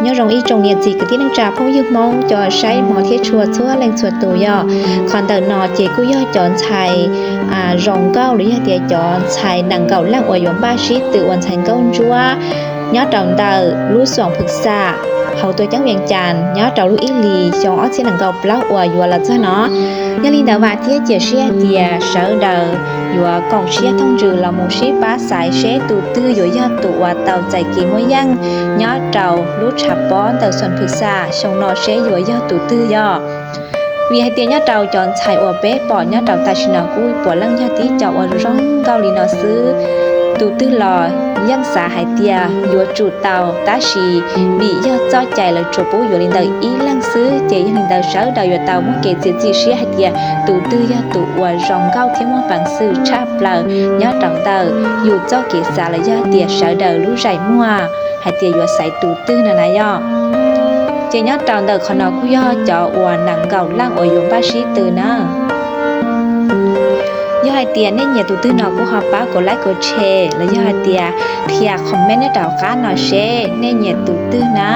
Nyob zoo ib tsoom niam txiv kwv tij neej tsa phooj ywg Hmoob cov saib hmov thiab tshua txhua leej txhua tus yog, qhov ntawm no ces kuj yog cov ntxhais zoo nkauj los yog tias cov ntxhais nees nkaum leej uas yuav npaj sib tw ua ntxhais nkauj ntsuab nyob rau ntawm lub xoom Phwm Xam hauv tuam ceeb Vees Cas nyob rau lub ib hlis xyoo ob txhiab nees nkaum plaub uas yuav los txog no. Yog li ntawd vam thiab cia siab hais tias sawv daws yuav koom siab thooj ntsws los mus sib pab xaiv seb tus twg yuav yog tus uas tau txais kev muaj yeej nyob rau lub tshav pob ntawm xoom Phwm Xam xyoo no seb yuav yog tus twg yog. Vim hais tias nyob rau cov ntxhais uas peb pom nyob rau tam sim no kuj puav leej yog tib co uas zoo nkauj li no xwb. Tus twg los yeej xav hais tias yuav tsum tau, tab sis vim yog txoj cai lawv tsuas pub yuav li ntawm ib leeg xwb, ces yog li ntawd sawv daws yuav tau muaj kev txiav txim siab hais tias tus twg yog tus uas zoo nkauj thiab muaj peev xwm tshaj plaws nyob rau ntawm yus txoj kev xav los yog tias sawv daws lub zeem muag hais tias yuav xaiv tus twg no na yog. Ces nyob rau ntawm qhov no kuj yog cov uas nees nkaum leej uas yuav npaj sib tw na. Yog hais tias nej nyiam tus twg no kuj ho pab kov like kov share los yog hais tias qhia comment nyob rau qab no seb nej nyiam tus twg na.